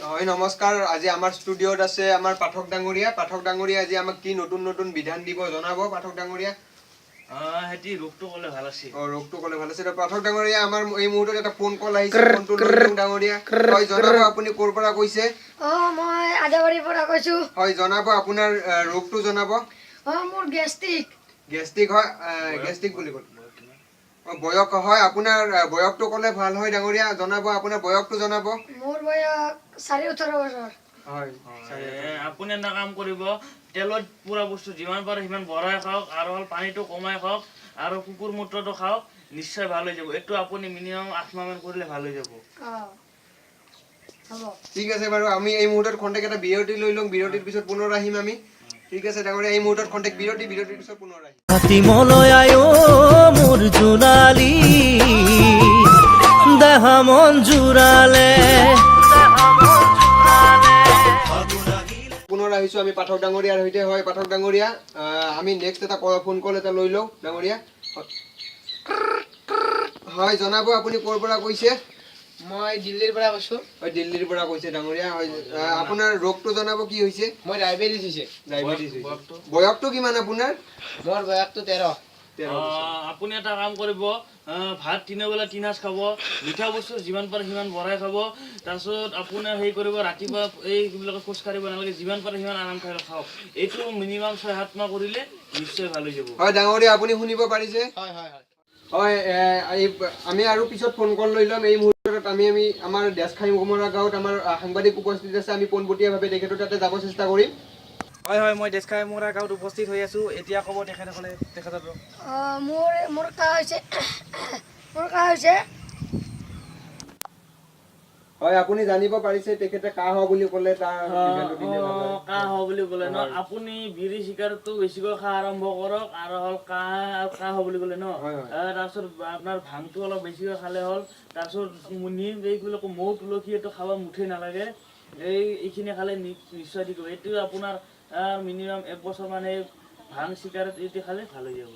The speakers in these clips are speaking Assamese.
হয়, নমস্কাৰ। আজি আমাৰ ষ্টুডিঅ'ত আছে আমাৰ পাঠক ডাঙৰীয়া। পাঠক ডাঙৰীয়া, আজি আমাক কি নতুন নতুন বিধান দিব জনাব পাঠক ডাঙৰীয়া। সেতি ৰোগটো ক'লে ভাল আছিল। অ, ৰোগটো ক'লে ভাল আছে। পাঠক ডাঙৰীয়া, আমাৰ এই মুহূৰ্তত এটা ফোন কল আহিছে, ফোনটো লৈ লওঁ ডাঙৰীয়া। হয়, জনাব আপুনি ক'ৰ পৰা কৈছে? মই আদাবাৰীৰ পৰা কৈছোঁ। হয়, জনাব আপোনাৰ ৰোগটো জনাব। মোৰ গেষ্ট্ৰিক। গেষ্ট্ৰিক হয়, গেষ্ট্ৰিক বুলি ক'ল। বয়স হয় আপোনাৰ, বয়সটো ক'লে ভাল হয় ডাঙৰীয়া। জনাব আপোনাৰ বয়সটো জনাব। মোৰ বয়স 18.5 বছৰ। হয়। আপুনি এটা কাম কৰিব, তেলত পুৰা বস্তু যিমান পাৰে সিমান বঢ়াই খাওক আৰু হ'ল পানীটো কমাই খাওক আৰু কুকুৰ মূত্ৰটো খাওক, নিশ্চয় ভাল হৈ যাব। এইটো আপুনি মিনিমাম 8 মাহমান কৰিলে ভাল হৈ যাব। হ'ব। ঠিক আছে বাৰু, আমি এই মুহূৰ্তত খন্তেক এটা বিৰতি লৈ লওঁ। বিৰতিৰ পিছত পুনৰ আহিম আমি। ঠিক আছে ডাঙৰীয়া, এই মুহূৰ্তত খন্তেক বিৰতি, বিৰতিৰ পিছত পুনৰ আহিম। কাতিমলৈ আয়ো মোৰ জোনালী, দেহা মন জোৰালে। পুনৰ আহিছো আমি পাঠক ডাঙৰীয়াৰ সৈতে। হয় পাঠক ডাঙৰীয়া, আমি নেক্সট এটা ফোন কল এটা লৈ লওঁ ডাঙৰীয়া। হয়, জনাব আপুনি ক'ৰ পৰা কৈছে? মই দিল্লীৰ পৰা কৈছোঁ। হয়, দিল্লীৰ পৰা কৈছে ডাঙৰীয়া। হয়, আপোনাৰ ৰোগটো জনাব, কি হৈছে? মই ডায়েবেটিছ হৈছে। ডায়েবেটিছ হৈছে। বয়সটো কিমান আপোনাৰ? মোৰ বয়সটো 13। 13 বছৰ। আপুনি এটা কাম কৰিব, ভাত তিনিবেলা তিনসাঁজ খাব, মিঠা বস্তু যিমান পাৰে সিমান বঢ়াই খাব। তাৰপিছত আপোনাৰ হেৰি কৰিব, ৰাতিপুৱা এই কি বুলি কয়, খোজ কাঢ়িব নালাগে, যিমান পাৰে সিমান আৰাম খাই খাওক। এইটো মিনিমাম 6-7 মাহ কৰিলে নিশ্চয় ভাল হৈ যাব। হয় ডাঙৰীয়া, আপুনি শুনিব পাৰিছে? হয় হয় হয়। হয়, এই আমি আৰু পিছত ফোন কল লৈ ল'ম। এই মুহূৰ্তত আমি আমি আমাৰ দেশখাই কোমৰা গাঁৱত আমাৰ সাংবাদিক উপস্থিত আছে। আমি পোনপটীয়াভাৱে তেখেতৰ তাতে যাব চেষ্টা কৰিম। হয় হয়, মই দেশখাই মোৰা গাঁৱত উপস্থিত হৈ আছোঁ। এতিয়া ক'ব তেখেতসকলে তেখেতৰ ৰোগ। মোৰ মোৰ কাহ হৈছে, মোৰ কাহ হৈছে। হয়, আপুনি জানিব পাৰিছে, তেখেতে কাহ হোৱা বুলি ক'লে, তাৰ বিধানটো দিলে ভাল হয়। কাহ হোৱা বুলি ক'লে ন? আপুনি বিড়ি চিগাৰেটটো বেছিকৈ খোৱা আৰম্ভ কৰক আৰু হ'ল কাহ আৰু কাহ হোৱা বুলি ক'লে ন? হয়, হয়। তাৰপিছত আপোনাৰ ভাংটো অলপ বেছিকৈ খালে হ'ল। তাৰপিছত নিম, এইবিলাক মৌ, তুলসী এইটো খাব মুঠেই নালাগে। এইখিনি খালে নিশ্চয় ঠিক হ'ব। এইটো আপোনাৰ মিনিমাম এক বছৰ মানে ভাং চিগাৰেট এইটো খালে ভাল হৈ যাব।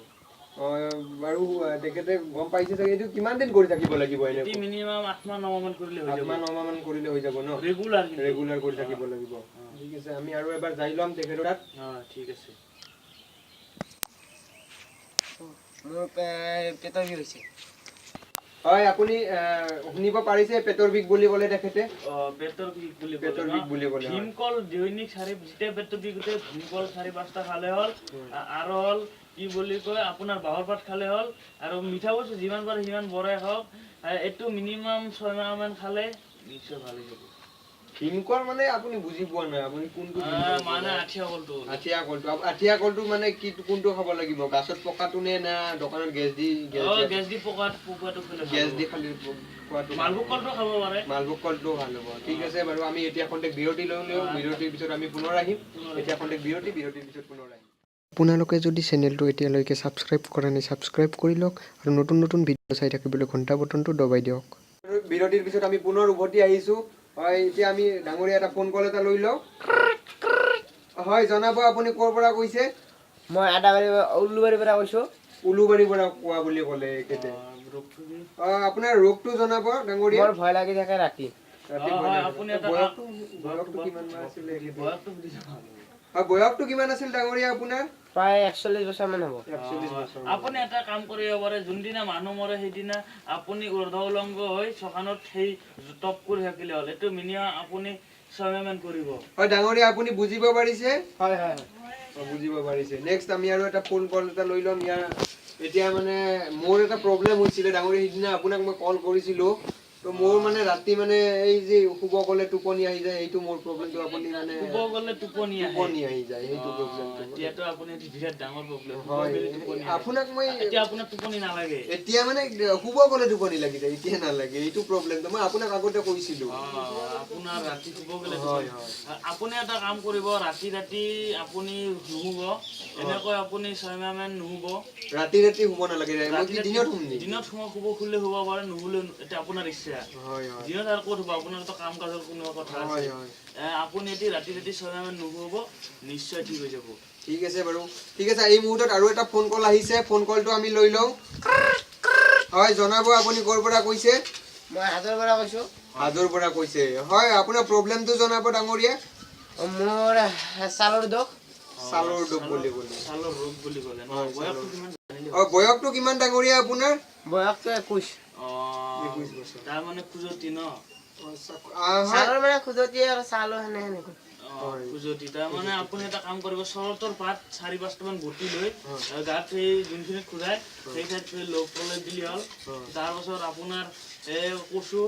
বাৰু, তেখেতে গম পাইছে চাগে। এইটো কিমান দিন কৰি থাকিব লাগিব এনে? এইটো মিনিমাম 8 মাহ 9 মাহ মান কৰিলে হৈ আঠ যাব। মাহ 9 মাহ মান কৰিলে হৈ যাব ন? ৰেগুলাৰ কিন্তু। ৰেগুলাৰ কৰি থাকিব লাগিব। ঠিক আছে, আমি আৰু এবাৰ যাই ল'ম তেখেতৰ তাত। ঠিক আছে। মোৰ পেটৰ বিষ হৈছে। হয়, আপুনি শুনিব পাৰিছে, পেটৰ বিষ বুলি ক'লে তেখেতে। পেটৰ বিষ বুলি ক'লে পেটৰ ন? বিষ বুলি ক'লে, হয়। ভীমকল দৈনিক চাৰি, যেতিয়া পেটৰ বিষ উঠে ভীমকল 4-5টা খালে হ'ল। আৰু হ'ল কি বুলি কয়, আপোনাৰ বাঁহৰ পাত খালে হ'ল আৰু মিঠা বস্তু যিমান পাৰে সিমান বঢ়াই খাওক। এইটো মিনিমাম 6 মাহ মান খালে নিশ্চয় ভাল হৈ যাব। ভীমকল মানে আপুনি বুজি পোৱা নাই, আপুনি কোনটো ভীমকল? মানে আঠিয়া কলটো। আঠিয়া কলটো। আঠিয়া কলটো মানে কি, কোনটো খাব লাগিব? গাছত পকাটো নে না দোকানত গেছ দি গেছ দিয়া? গেছ দি পকাটো খালে ভাল গেছ হ'ব। দি খালি খোৱাটো। মালভোগ কলটো খাব পাৰে। মালভোগ কলটো ভাল হ'ব। ঠিক আছে বাৰু, আমি এতিয়া খন্তেক বিৰতি লৈ লওঁ। বিৰতিৰ পিছত আমি পুনৰ আহিম। এতিয়া খন্তেক বিৰতি, বিৰতিৰ পিছত পুনৰ আহিম। আপোনালোকে যদি চেনেলটো এতিয়ালৈকে ছাবস্ক্ৰাইব কৰা নাই, ছাবস্ক্ৰাইব কৰি লওক আৰু নতুন নতুন ভিডিঅ' চাই থাকিবলৈ ঘণ্টা বটনটো দবাই দিয়ক। বিৰতিৰ পিছত আমি পুনৰ উভতি আহিছোঁ। হয়, এতিয়া আমি ডাঙৰীয়া এটা ফোন কল এটা লৈ লওঁ। হয়, জনাব আপুনি ক'ৰ পৰা কৈছে? মই আদাবাৰী উল্লুবাৰীৰ পৰা কৈছোঁ। উলুবাৰীৰ পৰা কোৱা বুলি ক'লে এখেতে। ৰোগটো কি? আপোনাৰ ৰোগটো জনাব ডাঙৰীয়া। মোৰ ভয় লাগি থাকে ৰাতি। ৰাতি ভয় হয়, লাগে। আপুনি এটা বয়সটো কিমান মান আছিলে এখেতে? বয়সটো সুধি চাওক। হয়, বয়সটো কিমান আছিল ডাঙৰীয়া আপোনাৰ? প্ৰায় 41 বছৰমান হ'ব। 41 বছৰ। আপুনি এটা কাম কৰিব পাৰে, যোনদিনা মানুহ মৰে সেইদিনা আপুনি উৰ্ধ উলংগ হৈ শ্মশানত সেই টপ কৰি থাকিলে হ'ল। এইটো মিনিমাম আপুনি 6 মাহ মান কৰিব। হয় ডাঙৰীয়া, আপুনি বুজিব পাৰিছে? হয় হয় হয়। বুজিব পাৰিছে। নেক্সট আমি আৰু এটা ফোন কল এটা লৈ ল'ম ইয়াৰ। এতিয়া মানে মোৰ এটা প্ৰব্লেম হৈছিলে ডাঙৰীয়া, সিদিনা আপোনাক মই কল কৰিছিলোঁ। তো মোৰ মানে ৰাতি মানে এই যে শুব গ'লে টোপনি আহি যায়, সেইটো মোৰ প্ৰব্লেমটো আপুনি মানে শুব গ'লে টোপনি আহে। টোপনি আহি যায়, সেইটো প্ৰব্লেমটো। এতিয়াতো আপুনি এইটো বিৰাট ডাঙৰ প্ৰব্লেম। হয়, আপোনাক মই এতিয়া আপোনাৰ টোপনি নালাগে? এতিয়া মানে শুব গ'লে টোপনি লাগি যায়, এতিয়া নালাগে। এইটো প্ৰব্লেমটো মই আপোনাক আগতে কৈছিলোঁ। আপোনাৰ ৰাতি শুব গ'লে হয়, টোপনি। হয়। আপুনি এটা কাম কৰিব, ৰাতি ৰাতি আপুনি নুশুব। এনেকৈ আপুনি 6 মাহ মান নুশুব। ৰাতি ৰাতি শুব নালাগে? মই কি দিনত শুম নেকি? দিনত শুলে শুব পাৰে, নুশুলে এতিয়া আপোনাৰ ইচ্ছা। হয় হয়। দিনত আৰু ক'ত শুব, আপোনাৰতো কাম কাজৰ কোনো কথা আছে। হয় হয়। আপুনি এতিয়া ৰাতি ৰাতি 6 মাহ মান নুশুব, নিশ্চয় ঠিক হৈ যাব। ঠিক আছে বাৰু, ঠিক আছে। এই মুহূৰ্তত আৰু এটা ফোন কল আহিছে, ফোন কলটো আমি লৈ লওঁ। হয়, জনাব আপুনি ক'ৰ পৰা কৈছে? মই হাজোৰ পৰা কৈছোঁ। হাজোৰ পৰা কৈছে। হয়, আপোনাৰ প্ৰব্লেমটো জনাব ডাঙৰীয়া। মোৰ ছালৰ দোষ। ছালৰ দোষ বুলি ক'লে। ছালৰ ৰোগ বুলি ক'লে ন? হয়, বয়সটো কিমান জানিলে? অ, বয়সটো কিমান ডাঙৰীয়া আপোনাৰ? বয়সটো 21। অ, 21 বছৰ। তাৰমানে খজুৱতি ন? অ, হয়। ছালৰ মানে খজুৱতি আৰু ছালো সেনে সেনেকৈ। অ, খজুৱতি। তাৰমানে আপুনি এটা কাম কৰিব, চৰতৰ পাত 4-5টামান বটি লৈ গাত সেই যোনখিনিত খজুৱাই সেই ঠাইত সেই লগ প্ৰলেপ দিলে হ'ল। তাৰপাছত আপোনাৰ এই কচু,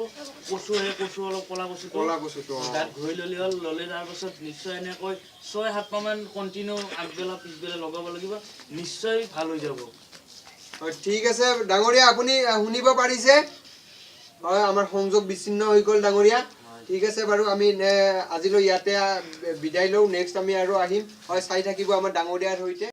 কচু, সেই কচু অলপ ক'লা কচুটো ক'লা কচুটো, অ। গাত ঘঁহি ল'লে হ'ল। ল'লে তাৰপাছত নিশ্চয় এনেকৈ 6-7 মাহমান কণ্টিনিউ আগবেলা পিছবেলা লগাব লাগিব, নিশ্চয় ভাল হৈ যাব। হয়, ঠিক আছে ডাঙৰীয়া, আপুনি শুনিব পাৰিছে। হয়, আমাৰ সংযোগ বিচ্ছিন্ন হৈ গ'ল ডাঙৰীয়া। ঠিক আছে বাৰু, আমি আজিলৈ ইয়াতে বিদায় লওঁ। নেক্সট আমি আৰু আহিম। হয়, চাই থাকিব আমাৰ ডাঙৰীয়াৰ সৈতে।